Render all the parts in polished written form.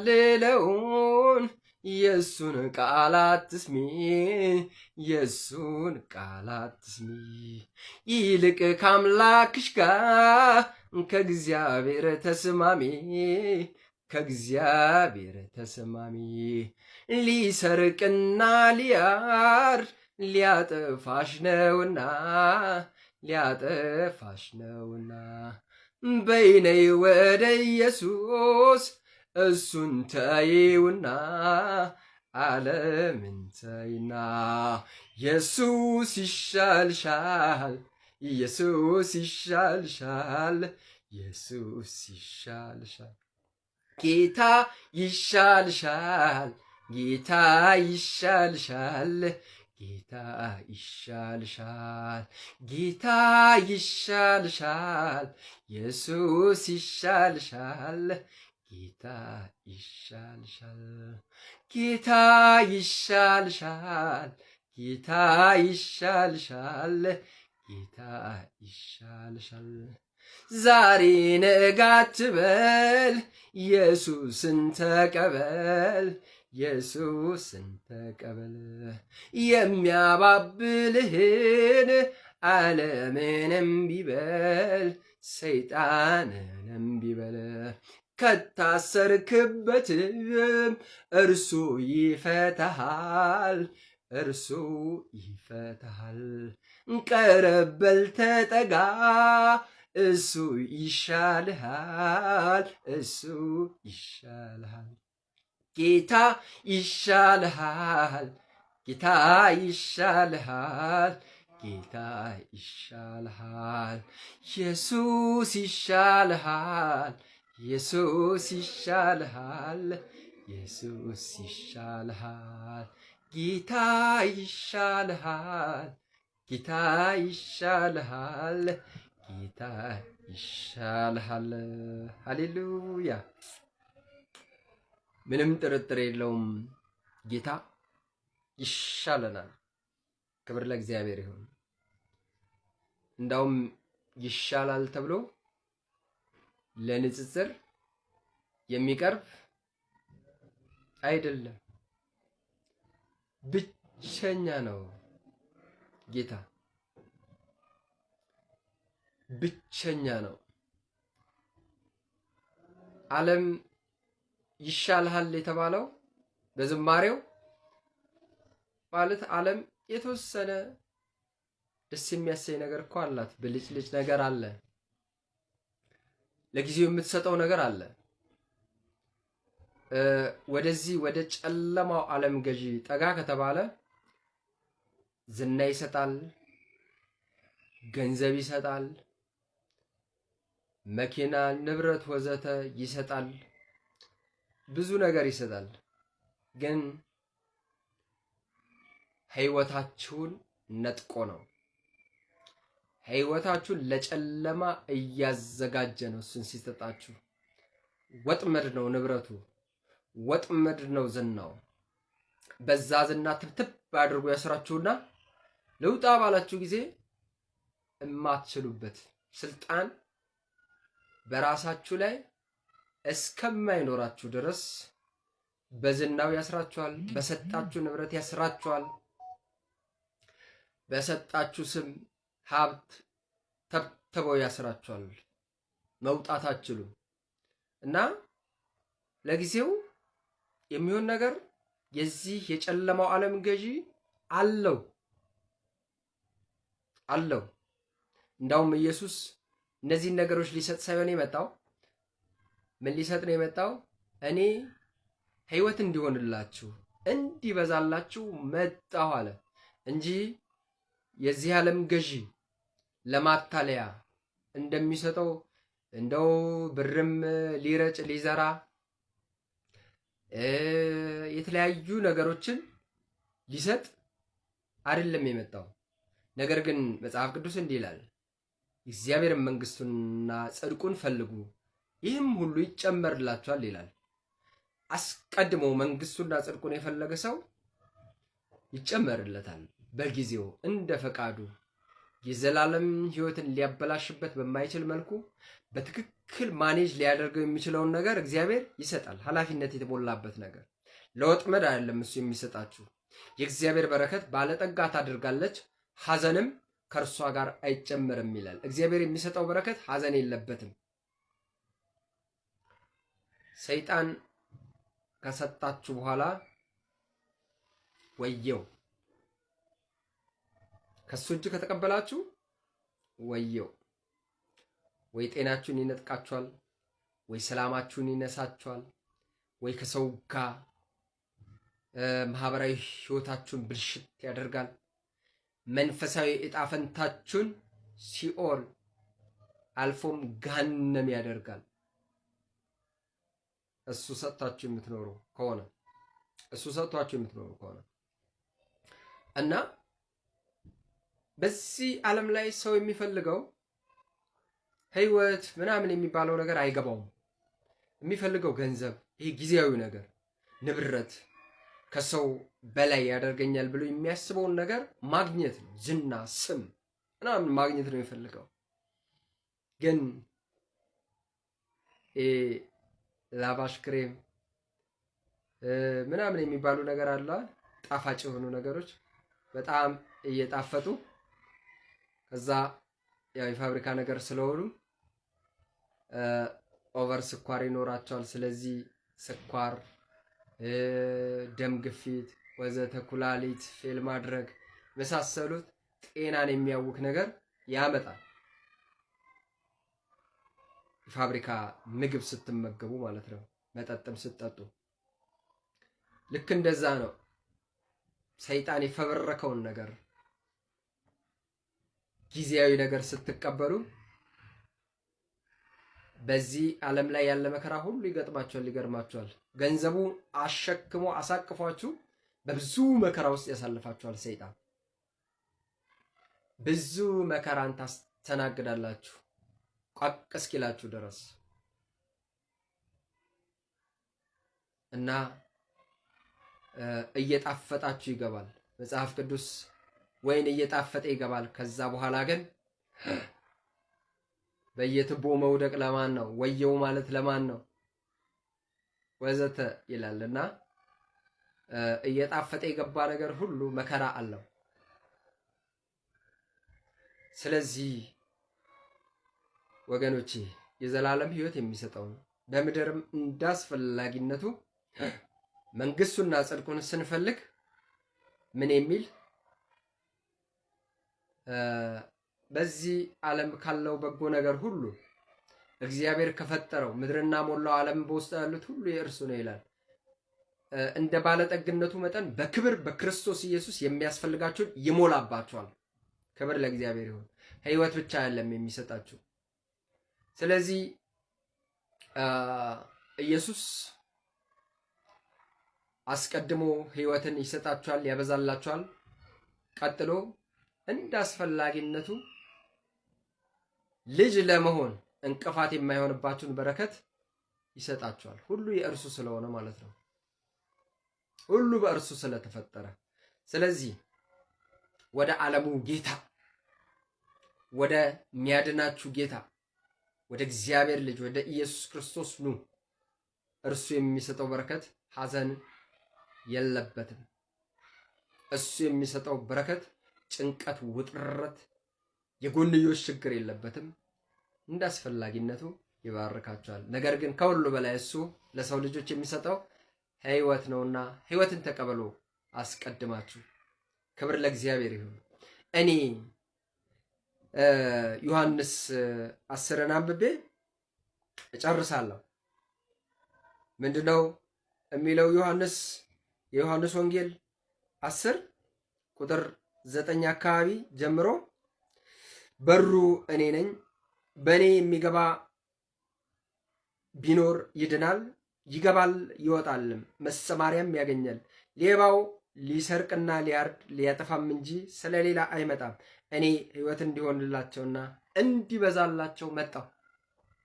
የሚያታልለውን የእሱን ቃል አትስሚ፣ የእሱን ቃል አትስሚ። ይልቅ ከአምላክሽ ጋር ከእግዚአብሔር ተስማሚ፣ ከእግዚአብሔር ተስማሚ። ሊሰርቅና ሊያር ሊያጠፋሽ ነውና፣ ሊያጠፋሽ ነውና። በይነይ ወደ ኢየሱስ እሱን ተይውና፣ ዓለምን ተይና። ኢየሱስ ይሻልሻል፣ ኢየሱስ ይሻልሻል፣ ኢየሱስ ይሻልሻል፣ ጌታ ይሻልሻል፣ ጌታ ይሻልሻል፣ ጌታ ይሻልሻል፣ ጌታ ይሻልሻል፣ ኢየሱስ ይሻልሻል፣ ጌታ ይሻልሻል፣ ጌታ ይሻልሻል፣ ጌታ ይሻልሻል፣ ጌታ ይሻልሻል። ዛሬ ነገ አትበል፣ ኢየሱስን ተቀበል፣ ኢየሱስን ተቀበል። የሚያባብልህን ዓለምንም ቢበል ሰይጣንንም ቢበል ከታሰርክበትም እርሱ ይፈታሃል፣ እርሱ ይፈታሃል። ቀረበል ተጠጋ፣ እሱ ይሻልሃል፣ እሱ ይሻልሃል። ጌታ ይሻልሃል፣ ጌታ ይሻልሃል፣ ጌታ ይሻልሃል። ኢየሱስ ይሻልሃል፣ ኢየሱስ ይሻልሃል፣ ኢየሱስ ይሻልሃል። ጌታ ይሻልሃል፣ ጌታ ይሻልሃል፣ ጌታ ይሻልሃል። ሃሌሉያ። ምንም ጥርጥር የለውም ጌታ ይሻለናል። ክብር ለእግዚአብሔር ይሁን። እንዳውም ይሻላል ተብሎ ለንጽጽር የሚቀርብ አይደለም። ብቸኛ ነው ጌታ፣ ብቸኛ ነው። ዓለም ይሻልሃል የተባለው በዝማሬው ማለት ዓለም የተወሰነ ደስ የሚያሰኝ ነገር እኮ አላት። ብልጭልጭ ነገር አለ፣ ለጊዜው የምትሰጠው ነገር አለ። ወደዚህ ወደ ጨለማው ዓለም ገዢ ጠጋ ከተባለ ዝና ይሰጣል፣ ገንዘብ ይሰጣል፣ መኪና፣ ንብረት ወዘተ ይሰጣል፣ ብዙ ነገር ይሰጣል። ግን ህይወታችሁን ነጥቆ ነው። ህይወታችሁን ለጨለማ እያዘጋጀ ነው። እሱን ሲሰጣችሁ ወጥመድ ነው ንብረቱ፣ ወጥመድ ነው ዝናው። በዛ ዝና ትብትብ አድርጎ ያስራችሁና ልውጣ ባላችሁ ጊዜ እማትችሉበት ስልጣን በራሳችሁ ላይ እስከማይኖራችሁ ድረስ በዝናው ያስራችኋል፣ በሰጣችሁ ንብረት ያስራችኋል፣ በሰጣችሁ ስም ሀብት ተብትበው ያስራችኋል። መውጣት አትችሉም። እና ለጊዜው የሚሆን ነገር የዚህ የጨለማው ዓለም ገዢ አለው አለው። እንዳውም ኢየሱስ እነዚህን ነገሮች ሊሰጥ ሳይሆን የመጣው ምን ሊሰጥ ነው የመጣው? እኔ ሕይወት እንዲሆንላችሁ እንዲበዛላችሁ መጣሁ አለ እንጂ የዚህ ዓለም ገዢ ለማታለያ እንደሚሰጠው እንደው ብርም ሊረጭ ሊዘራ የተለያዩ ነገሮችን ሊሰጥ አይደለም የመጣው። ነገር ግን መጽሐፍ ቅዱስ እንዲህ ይላል፣ እግዚአብሔርን መንግስቱንና ጽድቁን ፈልጉ ይህም ሁሉ ይጨመርላችኋል ይላል። አስቀድሞ መንግስቱና ጽድቁን የፈለገ ሰው ይጨመርለታል በጊዜው እንደ ፈቃዱ የዘላለም ሕይወትን ሊያበላሽበት በማይችል መልኩ በትክክለኛ በትክክል manage ሊያደርገው የሚችለውን ነገር እግዚአብሔር ይሰጣል። ኃላፊነት የተሞላበት ነገር ለወጥመድ አይደለም እሱ የሚሰጣችሁ። የእግዚአብሔር በረከት ባለጠጋ ታደርጋለች፣ ሐዘንም ከእርሷ ጋር አይጨመርም ይላል። እግዚአብሔር የሚሰጠው በረከት ሐዘን የለበትም። ሰይጣን ከሰጣችሁ በኋላ ወየው፣ ከሱ እጅ ከተቀበላችሁ ወየው፣ ወይ ጤናችሁን ይነጥቃችኋል፣ ወይ ሰላማችሁን ይነሳችኋል፣ ወይ ከሰው ጋር ማህበራዊ ህይወታችሁን ብልሽት ያደርጋል። መንፈሳዊ እጣ ፈንታችሁን ሲኦል አልፎም ገሃነም ያደርጋል። እሱ ሰጥታችሁ የምትኖሩ ከሆነ፣ እሱ ሰጥቷችሁ የምትኖሩ ከሆነ። እና በዚህ ዓለም ላይ ሰው የሚፈልገው ህይወት ምናምን የሚባለው ነገር አይገባውም። የሚፈልገው ገንዘብ፣ ይሄ ጊዜያዊ ነገር፣ ንብረት፣ ከሰው በላይ ያደርገኛል ብሎ የሚያስበውን ነገር ማግኘት ነው። ዝና፣ ስም ምናምን ማግኘት ነው የሚፈልገው። ግን ላቫሽ ክሬም ምናምን የሚባሉ ነገር አለ። ጣፋጭ የሆኑ ነገሮች በጣም እየጣፈጡ ከዛ ያው የፋብሪካ ነገር ስለሆኑ over ስኳር ይኖራቸዋል። ስለዚህ ስኳር፣ ደም ግፊት ወዘተ፣ ኩላሊት fail ማድረግ የመሳሰሉት ጤናን የሚያውክ ነገር ያመጣል። የፋብሪካ ምግብ ስትመገቡ ማለት ነው። መጠጥም ስትጠጡ ልክ እንደዛ ነው። ሰይጣን የፈበረከውን ነገር፣ ጊዜያዊ ነገር ስትቀበሉ በዚህ ዓለም ላይ ያለ መከራ ሁሉ ይገጥማችኋል፣ ይገርማችኋል። ገንዘቡ አሸክሞ አሳቅፏችሁ በብዙ መከራ ውስጥ ያሳልፋችኋል ሰይጣን። ብዙ መከራን ታስተናግዳላችሁ ቋቅ እስኪላችሁ ድረስ። እና እየጣፈጣችሁ ይገባል። መጽሐፍ ቅዱስ ወይን እየጣፈጠ ይገባል። ከዛ በኋላ ግን በየትቦ መውደቅ ለማን ነው? ወየው ማለት ለማን ነው? ወዘተ ይላል። እና እየጣፈጠ የገባ ነገር ሁሉ መከራ አለው። ስለዚህ ወገኖቼ፣ የዘላለም ሕይወት የሚሰጠው በምድርም እንዳስፈላጊነቱ መንግስቱና ጽድቁን ስንፈልግ ምን የሚል፣ በዚህ ዓለም ካለው በጎ ነገር ሁሉ፣ እግዚአብሔር ከፈጠረው ምድርና ሞላው ዓለም በውስጡ ያሉት ሁሉ የእርሱ ነው ይላል። እንደ ባለጠግነቱ መጠን በክብር በክርስቶስ ኢየሱስ የሚያስፈልጋችሁን ይሞላባችኋል። ክብር ለእግዚአብሔር ይሁን። ሕይወት ብቻ አይደለም የሚሰጣችሁ። ስለዚህ ኢየሱስ አስቀድሞ ሕይወትን ይሰጣችኋል፣ ያበዛላችኋል። ቀጥሎ እንደ አስፈላጊነቱ ልጅ ለመሆን እንቅፋት የማይሆንባችሁን በረከት ይሰጣችኋል። ሁሉ የእርሱ ስለሆነ ማለት ነው። ሁሉ በእርሱ ስለተፈጠረ። ስለዚህ ወደ ዓለሙ ጌታ፣ ወደ ሚያድናችሁ ጌታ፣ ወደ እግዚአብሔር ልጅ ወደ ኢየሱስ ክርስቶስ ኑ። እርሱ የሚሰጠው በረከት ሐዘን የለበትም። እሱ የሚሰጠው በረከት ጭንቀት፣ ውጥረት፣ የጎንዮሽ ችግር የለበትም። እንደ አስፈላጊነቱ ይባርካቸዋል። ነገር ግን ከሁሉ በላይ እሱ ለሰው ልጆች የሚሰጠው ሕይወት ነውና ሕይወትን ተቀበሉ አስቀድማችሁ። ክብር ለእግዚአብሔር ይሁን። እኔ ዮሐንስ 10ን አንብቤ እጨርሳለሁ። ምንድነው የሚለው? የዮሐንስ ወንጌል 10 ቁጥር 9 አካባቢ ጀምሮ በሩ እኔ ነኝ፣ በእኔ የሚገባ ቢኖር ይድናል፣ ይገባል ይወጣልም፣ መሰማሪያም ያገኛል። ሌባው ሊሰርቅና ሊያርድ ሊያጠፋም እንጂ ስለሌላ አይመጣም። እኔ ሕይወት እንዲሆንላቸውና እንዲበዛላቸው መጣሁ።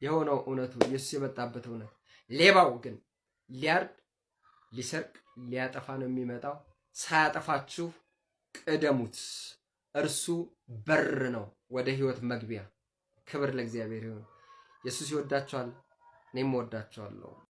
የሆነው እውነቱ ኢየሱስ የመጣበት እውነት። ሌባው ግን ሊያርድ፣ ሊሰርቅ፣ ሊያጠፋ ነው የሚመጣው። ሳያጠፋችሁ ቅደሙት። እርሱ በር ነው ወደ ሕይወት መግቢያ። ክብር ለእግዚአብሔር ይሁን። ኢየሱስ ይወዳችኋል፣ እኔም እወዳችኋለሁ።